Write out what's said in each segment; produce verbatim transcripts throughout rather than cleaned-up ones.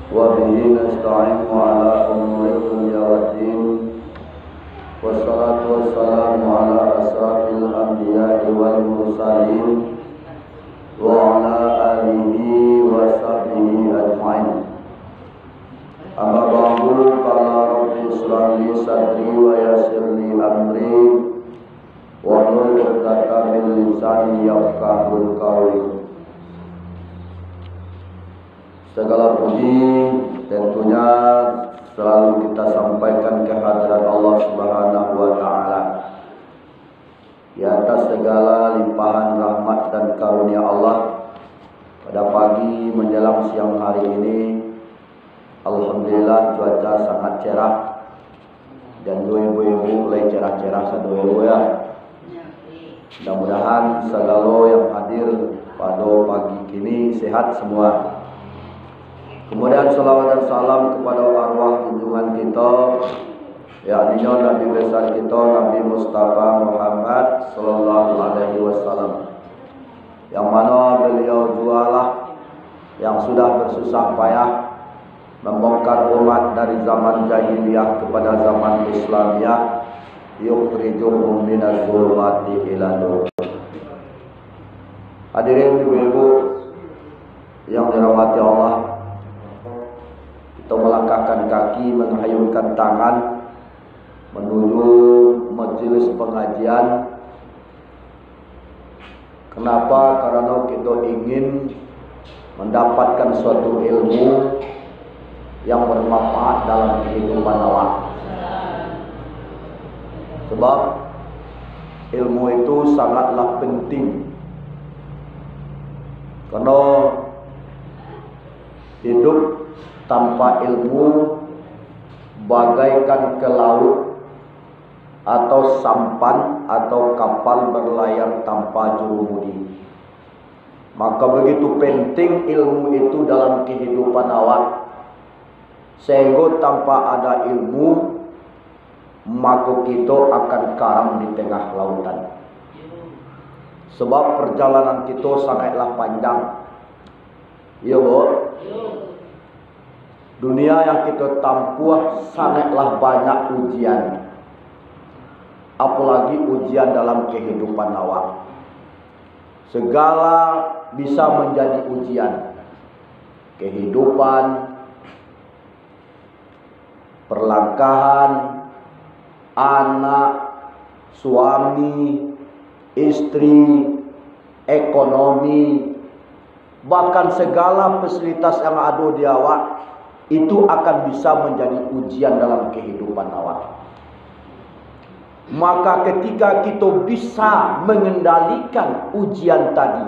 وبه نستعين على أمور الدنيا والدين. والصلاة والسلام على أشرف الأنبياء والمرسلين وعلى آله وصحبه أجمعين. أما بعد، قال رب اشرح لي صدري ويسر لي أمري واحلل عقدة من لساني يفقهوا قولي. Segala puji tentunya selalu kita sampaikan ke hadirat Allah Subhanahu wa Ta'ala, di atas segala limpahan rahmat dan karunia Allah. Pada pagi menjelang siang hari ini, alhamdulillah, cuaca sangat cerah. Dan jo ibu-ibu lai cerah-cerah sado ibu ya. Mudah-mudahan sagalo yang hadir pado pagi kini sehat semua. Kemudian salawat dan salam kepada arwah junjungan kita, yakninyo Nabi besar kita Nabi Mustafa Muhammad sallallahu alaihi wasallam. Yang mano beliau jualah yang sudah bersusah payah membongkar umat dari zaman jahiliyah kepada zaman Islamiyah, yukhrijuhum minaz zulumati ilan nur. Hadirin ibu-ibu yang dirahmati Allah, kita melangkahkan kaki, mengayunkan tangan menuju majelis pengajian. Kenapa? Karena kita ingin mendapatkan suatu ilmu yang bermanfaat dalam kehidupan awak. Sebab ilmu itu sangatlah penting. Karena hidup tanpa ilmu bagaikan ke laut atau sampan atau kapal berlayar tanpa jurumudi. Maka begitu penting ilmu itu dalam kehidupan awak, sehingga tanpa ada ilmu, maka kita akan karam di tengah lautan. Sebab perjalanan kita sangatlah panjang. Iya, Bu? Dunia yang kita tampuah sangatlah banyak ujian, apalagi ujian dalam kehidupan awak. Segala bisa menjadi ujian. Kehidupan, perlangkahan, anak, suami, istri, ekonomi, bahkan segala fasilitas yang ado di awak, itu akan bisa menjadi ujian dalam kehidupan awak. Maka ketika kita bisa mengendalikan ujian tadi,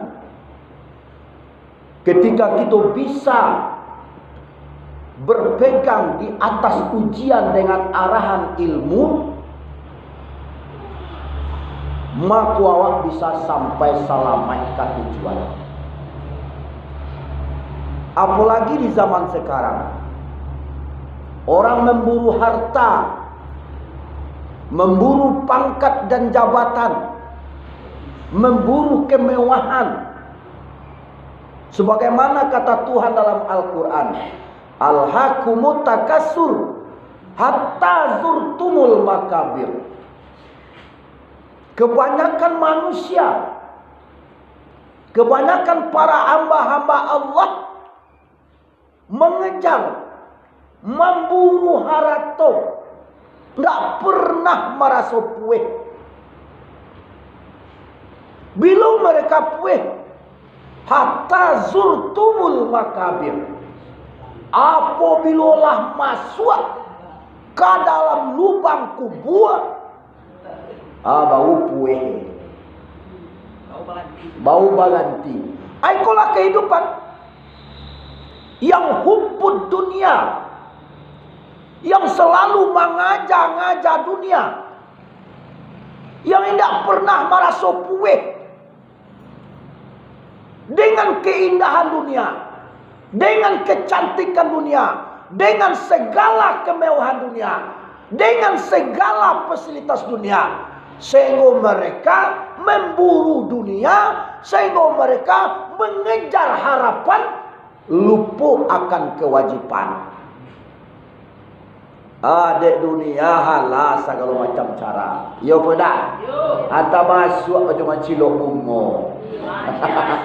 ketika kita bisa berpegang di atas ujian dengan arahan ilmu, maka awak bisa sampai salamaik ka tujuan. Apalagi di zaman sekarang, orang memburu harta, memburu pangkat dan jabatan, memburu kemewahan. Sebagaimana kata Tuhan dalam Al-Quran, "Alhakumut takasur hatta zurtumul makabir." Kebanyakan manusia, kebanyakan para hamba-hamba Allah mengejar, memburu harato, ndak pernah maraso pueh. Bilo mereka pueh? Hatta zurtumul makabir. Apabilo lah masuak ka dalam lubang kubua, ah, baru pueh. Baru baranti. Ah, ikolah kehidupan. Yang hubbud dunia, yang selalu mangaja-ngaja dunia, yang indak pernah maraso pueh dengan keindahan dunia, dengan kecantikan dunia, dengan segala kemewahan dunia, dengan segala fasilitas dunia, sehingga mereka memburu dunia, sehingga mereka mengejar harapan Lupo akan kewajiban. Ah, dek dunia hala sagalo macam cara. Iyo apo indak? Yo. Anta masuak macam mancilok bungo. Yo, masuak.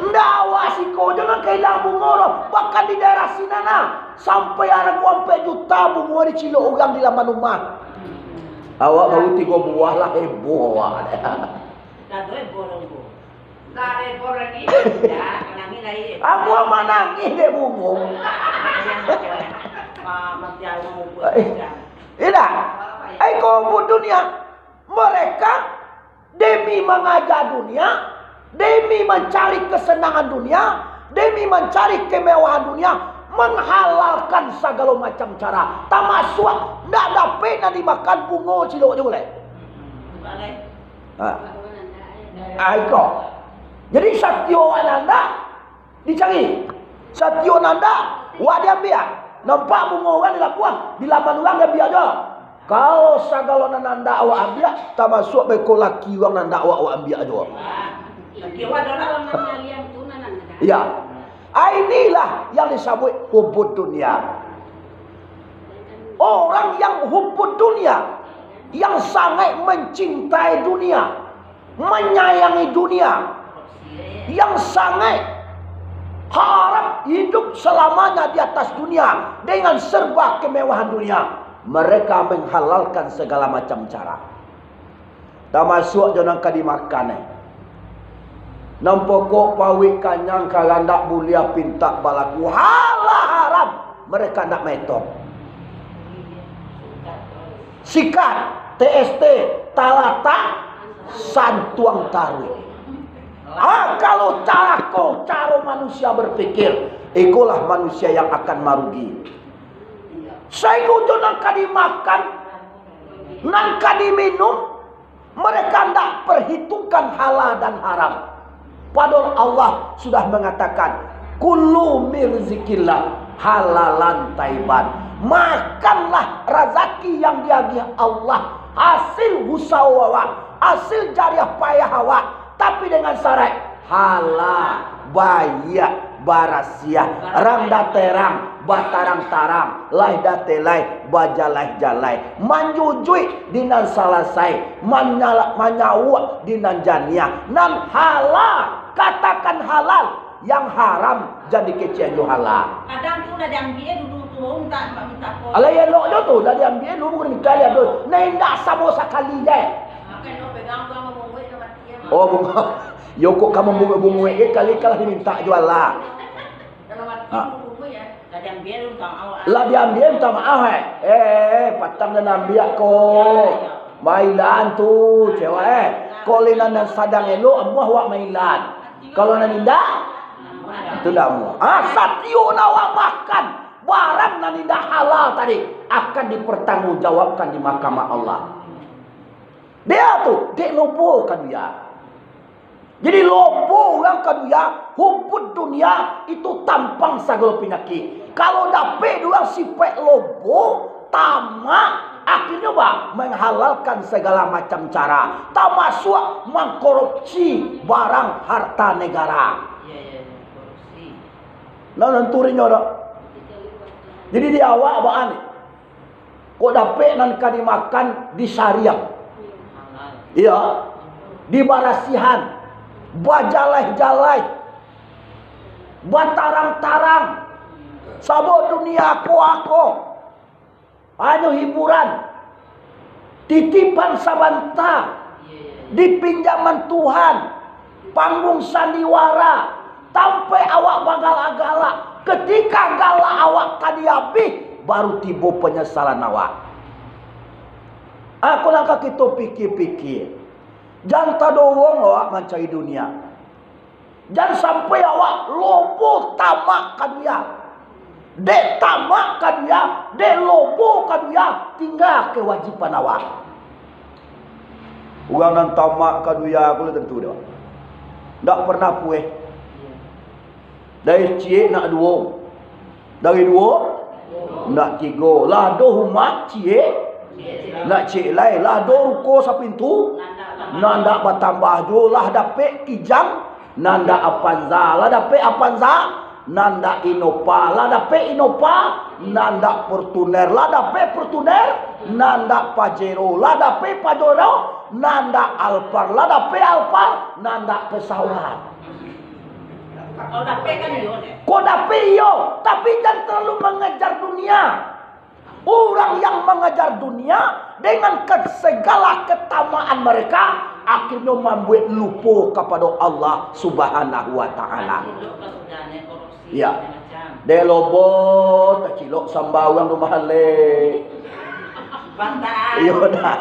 Ndak awak siko jo nan ka ilang bungo tu. Bahkan di daerah sinan nah, sampai arago ampek juta bungo dicilok urang di laman rumah. Awak baru tigo buah lah heboh awak. Dah tu heboh lah bungo. Ambo manangih dek bungo. Indak. Ai, kok buek dunia. Mereka demi mangaja dunia, demi mancari kesenangan dunia, demi mancari kemewahan dunia, menghalalkan sagalo macam cara. Tamasuak ndak dapek nan dimakan bungo cilok jo gulai. Ha. Ah, iko. Jadi, satio awak nan ado, dicari. Satio nan ado, awak diambiak. Nampak bungo urang di lakuang, di laman urang diambiak juo. Kalau sagalo nan ado awak ambiak, tamasuak beko laki urang nan ado awak, awak ambiak juo. Iyo. Ah, inilah yang disabuik hubud dunia. Orang yang hubud dunia, yang sangaik mancintai dunia, manyayangi dunia, yang sangaik harap hidup salamanya di atas dunia dengan serba kemewahan dunia, mereka menghalalkan segala macam cara. Tamasuak jo nan ka dimakan, eh. Nan pokok paruik kanyang, karandak buliah pintak balaku. Hala haram, mereka ndak maetong. Sikat, T S T, talatak, santuang taruih. Ah, kalau cara ko, caro manusia berpikir, ikolah manusia yang akan marugi. Sainggo jo nan ka dimakan, nan ka diminum, mereka ndak perhitungkan halal dan haram. Padahal Allah sudah mengatakan, "Kulu min rizkillah halalan taiban." Makanlah razaki yang diagiah Allah, hasil usaho awak, hasil jariah payah awak, tapi dengan syarat halal, baiak, barasiah, rang datai rang, batarang-tarang, lai datai lai, bajalai-jalai, manjujuik di nan salasai, manyala-, manyauak di nan janiah, nan halal, katakan halal, yang haram, jan dikecekan jo halal. Kadang tu lah diambiak dulu tu, minta, minta ko. Alah, elok jo tu, lah diambiak dulu, bukan minta lihat tu. Nah, indak samo sakali je. Makan lo pegang tu, sama bungkuih, sama mati, ya. Oh, bungo. Yo, kok ka mambunguik-bunguik, eh, kali kalah diminta juo lah. Kalau mati, ha, bungkuih, ya. Lah diambiak, minta maaf, eh. Eh, eh, patang nan ambiak ko. Mailan tu, cewek, eh. Kok linan nan sadang elok, amuah awak mailan. Kalau nan indak, tu ndak amuah. Ah, satio nan awak makan, barang nan indak halal tadi, akan dipertanggungjawabkan di mahkamah Allah. Dia tu, dek lobo ka dunia. Jadi, lobo urang ka dunia, hubud dunia, itu tampang sagalo panyakik. Kalau dapek dek urang sipaik lobo, tamak, akhirnyo, bah, manghalalkan sagalo macam cara, tamasuak mangkorupsi barang harta negara. Nah, nanturinyo dak. Jadi, di awak baa ni. Kok dapek nan ka dimakan disariang. Iyo. Dibarasihan. Bajalai-jalai. Batarang-tarang. Sabab dunia ko ako. Hanyo hiburan. Titipan sabanta. Dipinjaman Tuhan. Panggung sandiwara. Tampek awak bagalak-galak, ketika galak awak ka diabih, baru tibo panyasalan awak. Ako nan ka kito pikia-pikia, jan tadorong awak mancari dunia. Jan sampai awak lobo tamak ka dunia. Dek tamak ka dunia, dek lobo ka dunia, tingga kewajiban awak. Urang nan tamak ka dunia ko lah tantu dek awak. Ndak pernah pueh. Dari ciek nak duo. Dari duo, nak tigo. Lah ado rumah ciek, nak ciek lai. Lah ado ruko sapintu, nan ndak batambah juo. Lah dapek kijang, Nan dak Avanza lah dapek Avanza, nan dak Innova lah dapek Innova, nan dak Fortuner lah dapek Fortuner, nan dak Pajero lah dapek Pajero, nan dak Alphard lah dapek Alphard, nan dak pesawat. Kalau dapek kan iyo, deh. Kok dapek iyo, tapi jan terlalu mengejar dunia. Urang yang mangaja dunia dengan ke-, segala katamaan mereka, akhirnyo mambuek lupo kapado Allah Subhanahu wa Ta'ala. Iyo. Dek lobo, tacilok samba urang rumah alek. Iyo dah.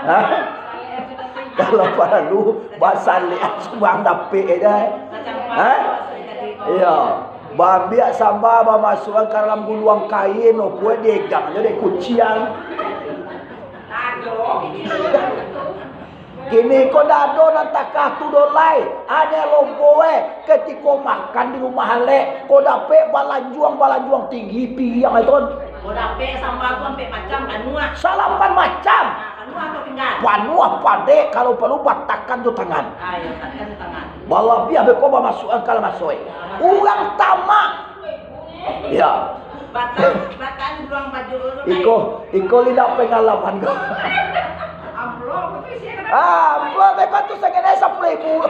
Hah? Kalau paralu, basaliak sumbang dapek aja. Hah? Iyo. Baambiak samba, bamasuakan ka dalam guluang kain, opuek diegang jo dek kuciang. Kini ko dak ado nan takah tu doh lai. Hanyo lobo, eh, katiko makan di rumah alek, ko dapek balanjuang-balanjuang tinggi piriang itu. Ko dapek samba tu ampek macam, panuah. Salapan macam. Panuah atau pinggan? Panuah padek, kalau paralu batakan jo tangan. Ah, iyo, batakan jo tangan. Balabiah beko bamasuakan ka dalam maso. Urang tamak. Iyo. Batakan, batakan di luang baju tu, iko, iko lidah pengalaman ko. Amplop tu isi. Ah, amplop beko tu sagede sapuluah ribu.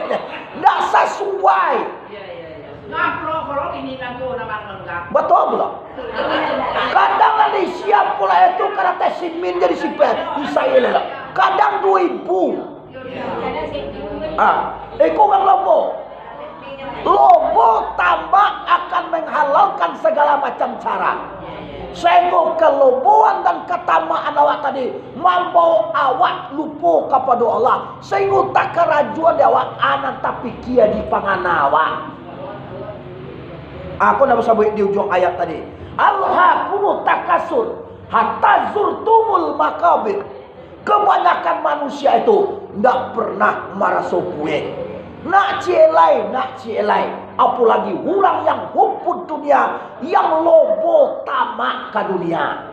Ndak sasuai. Iyo, iyo, iyo. Amplop kalau ini lagu nama enggak. Batua pulo. Kadang lah diisi amplop itu karate simin jadi sipet. Bisa iyo lah. Kadang duo ribu. Ah, iko urang lobo. Lobo tamak akan menghalalkan segala macam cara. Sehinggo keloboan dan katamaan awak tadi mambawa awak lupo kapado Allah. Sehinggo takarajuan di awak, anak tapikia di pangana awak. Aku nak basabuik di ujuang ayat tadi. "Alhakumut takasur hatta zurtumul makabir." Kabanyakan manusia itu ndak pernah maraso pueh. Nak ciek lai, nak ciek lai. Apolagi urang yang hubbud dunia, yang lobo tamak ka dunia.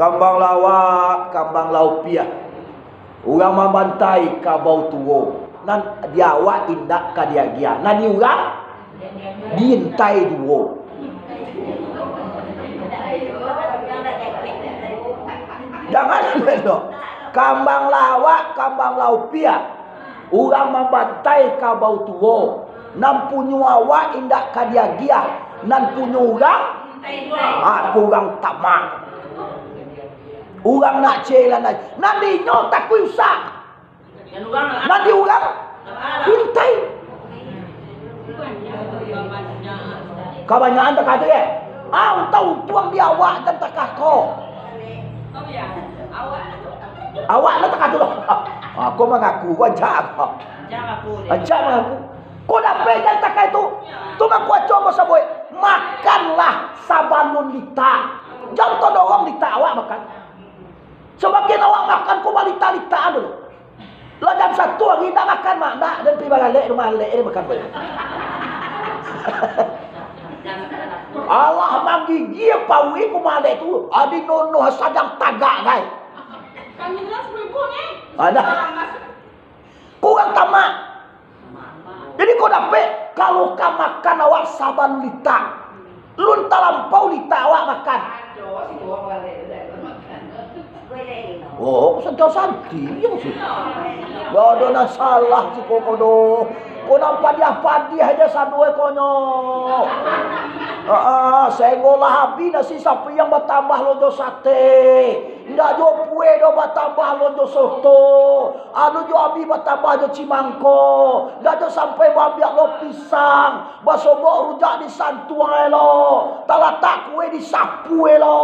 Kambang lawak, kambang laupiah. Urang mambantai kabau tuo. Nan di awak indak ka diagiah. Nan di urang diintai juo. Jangan belo. Kambang lawak, kambang laupiah. Urang mambantai kabau tuo. Nan punyo awak indak ka diagiah. Nan punyo urang, ah, urang tamak. Urang nak ciek lai, nan di inyo takuik usak. Nan di urang intai. Kabanyakan takah tu, yo? Ah, untuang di awak jan takah ko. Awak lah takah tu lah. Aku mangaku, wajar. Wajar mangaku. Ko dapek jan takah tu. Tu mangko Acong basabuik, makanlah sabalun litak. Jan todorong litak awak makan. Sabagian awak makan ko balitak-litakan dulu. Lah jam satu hari indak makan, mak, indak, den pai bagalek rumah alek, den makan bae. Alah manggigia paruik rumah alek tu, adi nono sadang tagak, gai. Kami lah seribu ni. Ada. Kurang tamak. Jadi ko dapek, kalau ka makan awak saban litak, lun talampau litak awak makan. Oh, santi-santi, yo, sih. Gak ada nan salah, sih, kok, kok, doh. Ko nan padiah-padiah aja sado, eh, konyo. Ah, ah, sehinggo lah habis nasi sapi yang batambah lo jo sate. Indak jo pueh doh batambah lo jo soto. Anu jo abih batambah jo cimangko. Indak jo sampai baambiak lo pisang. Basobok rujak di santuang elo. Talatak kueh di sapu elo.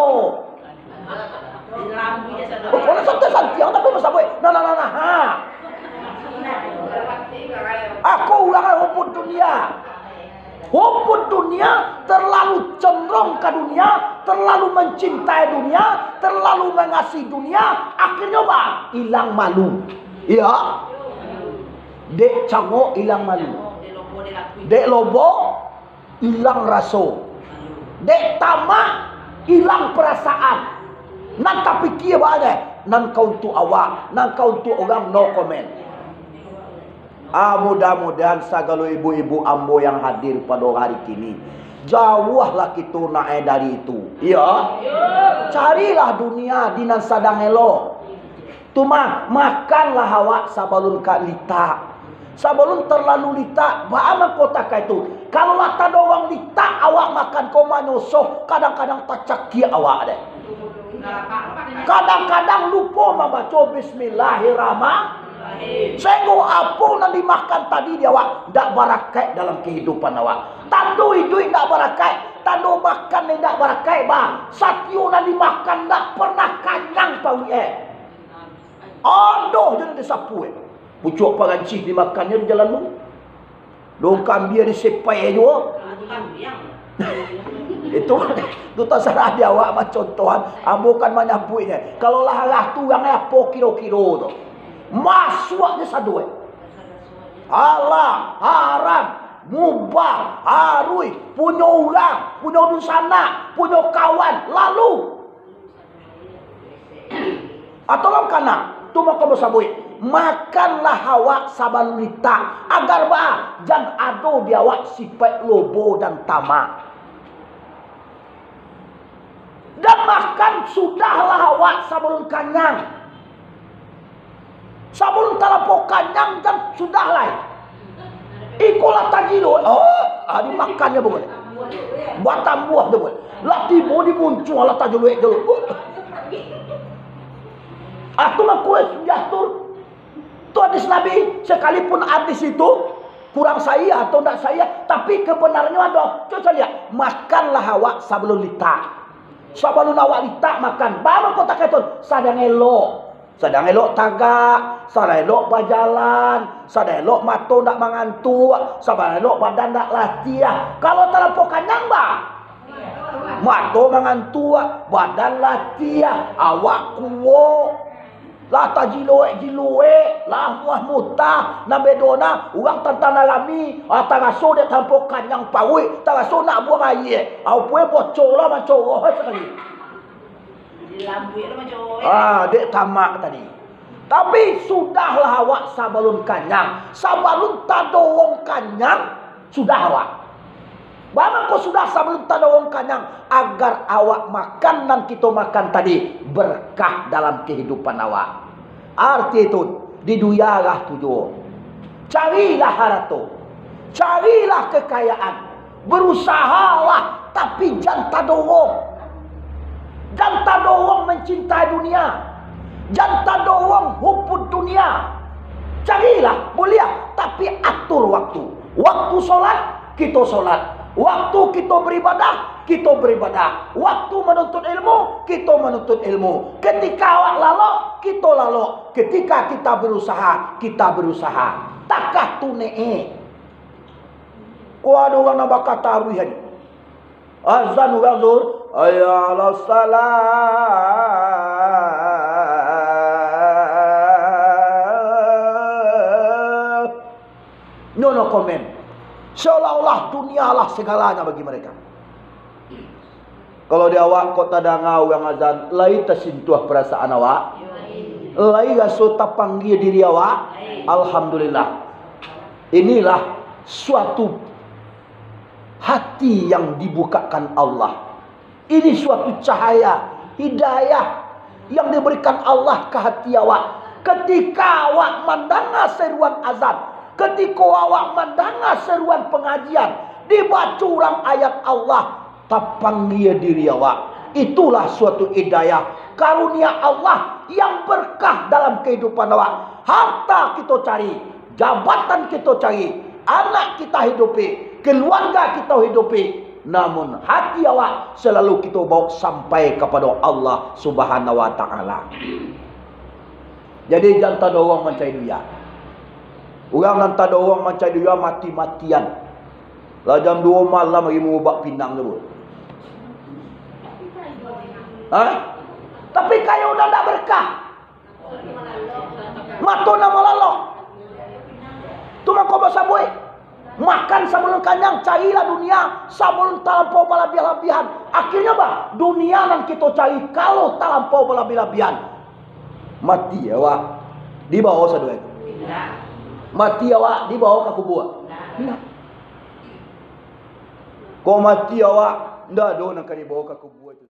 Pokoknyo santiang-santiang tapi basabuik. Nah, nah, nah, nah. Ha. Ako urang hubbud dunia. Hubbud dunia, terlalu condong ka dunia, terlalu mencintai dunia, terlalu mengasihi dunia, akhirnyo ba? Ilang malu. Iyo. Dek cangok ilang malu. Dek lobo ilang raso. Dek tamak ilang perasaan. Nan tapikia bana, nan ka untuak awak, nan ka untuak urang, no comment. Ah, mudah-mudahan sagalo ibu-ibu ambo yang hadir pado hari kini, jauahlah kito nak dari itu. Iyo. Carilah dunia di nan sadang elok. Tu mah, makanlah awak sabalun ka litak. Sabalun talalu litak, baa mangko takah itu. Kalau lah tadorong litak, awak makan ko manyosoh, kadang-kadang tacakiak awak deh. Kadang-kadang lupo mambaco Bismillahirrahmanirrahim. Sahinggo apo nan dimakan tadi di awak, ndak barakaik dalam kahidupan awak. Tando iduik ndak barakaik, tando makan indak barakaik, bah. Satio nan dimakan ndak pernah kanyang paruik, eh. Adoh je nan disapu, eh. Pucuak parancih dimakannyo di jalan tu. Dong kambia disepai juo. Itu, tu tasarah di awak mah contohan. Ambo kan manyabuiknyo. Kalau lah arah tu urang apo kiro-kiro tu. Masuaknyo sado, eh. Halal, haram, mubah, haruih, punyo urang, punyo dunsanak, punyo kawan, lalu. Atau lam kana, tu mako basabuik, makanlah awak sabalun litak, agar baa, jan ado di awak sipaik lobo dan tamak. Dan makan sudahlah awak sabalun kanyang. Sabalun talampau kanyang, jan sudah lai. Iko lah tajilo, oh, ah, dimakannyo bukan. Batambuah tu bukan. Lah tibo di muncuang lah tajuluik-juluik. Ah, tu mangko sudah tu. Tu hadis Nabi, sekalipun hadis itu kurang sahih atau ndak sahih, tapi kebenarannyo ado. Cubo liek, makanlah awak sabalun litak. Sabalun awak litak makan, baa mangko takah itu, sadang elok. Sadang elok tagak, sadang elok bajalan, sadang elok mato ndak mangantuak, sadang elok badan ndak latiah. Kalau talampau kanyang, bah, mato mangantuak, badan latiah, awak kuok, lah tajiluek-jiluek, lah muah mutah. Nan bedo nah, urang tantang nan rami, ah, taraso dek talampau kanyang paruik, taraso nak buang aia, ah, upuai bocor lah mancoroh sakali. Ah, dek tamak tadi. Tapi, sudahlah awak sabalun kanyang, sabalun tadorong kanyang, sudah awak. Baa mangko sudah sabalun tadorong kanyang, agar awak makan nan kito makan tadi berkah dalam kahidupan awak. Arti itu, di dunia lah tu juo. Carilah harato, carilah kekayaan, berusahalah, tapi jan tadorong. Jan tadorong mencintai dunia, jan tadorong hubbu dunia. Carilah, buliah, tapi atur waktu. Waktu solat, kito solat. Waktu kito beribadah, kito beribadah. Waktu manuntut ilmu, kito manuntut ilmu. Ketika awak lalok, kito lalok. Ketika kita berusaha, kita berusaha. Takah tu ne, eh. Ko ado urang nan bakataruih tadi. Azan urang zuhur, "Hayya alas salah." Nyo no komen. Seolah-olah dunia lah segalanya bagi mereka. Kalau di awak kok tadanga urang azan, lai tasintuah perasaan awak? Lai raso tapanggia diri awak? Alhamdulillah. Inilah suatu hati yang dibukakan Allah. Ini suatu cahaya hidayah yang diberikan Allah ka hati awak. Ketika awak mandanga seruan azan, ketika awak mandanga seruan pengajian, dibaco urang ayat Allah, tapanggia diri awak. Itulah suatu hidayah, karunia Allah yang berkah dalam kehidupan awak. Harta kito cari, jabatan kito cari, anak kita hidupi, keluarga kito hidupi, namun hati awak selalu kito bawa sampai kepada Allah Subhanahu wa Ta'ala. Jadi, jan tadorong mancari dunia. Urang nan tadorong mancari dunia mati-matian. Lah jam duo malam lagi mangubak pinang tu, Bu. Hah? Tapi kayo udah ndak berkah. Mato nan malalok. Tu mangko basabuik, makan sabalun kanyang, carilah dunia sabalun talampau balabiah-labiahan. Akhirnyo, bah, dunia nan kito cari, kalau talampau balabiah-labiahan, mati awak. Dibawa sadoe. Mati awak dibawa ka kubua? Indak. Kok mati awak, indak ado nan ka dibawa ka kubua itu.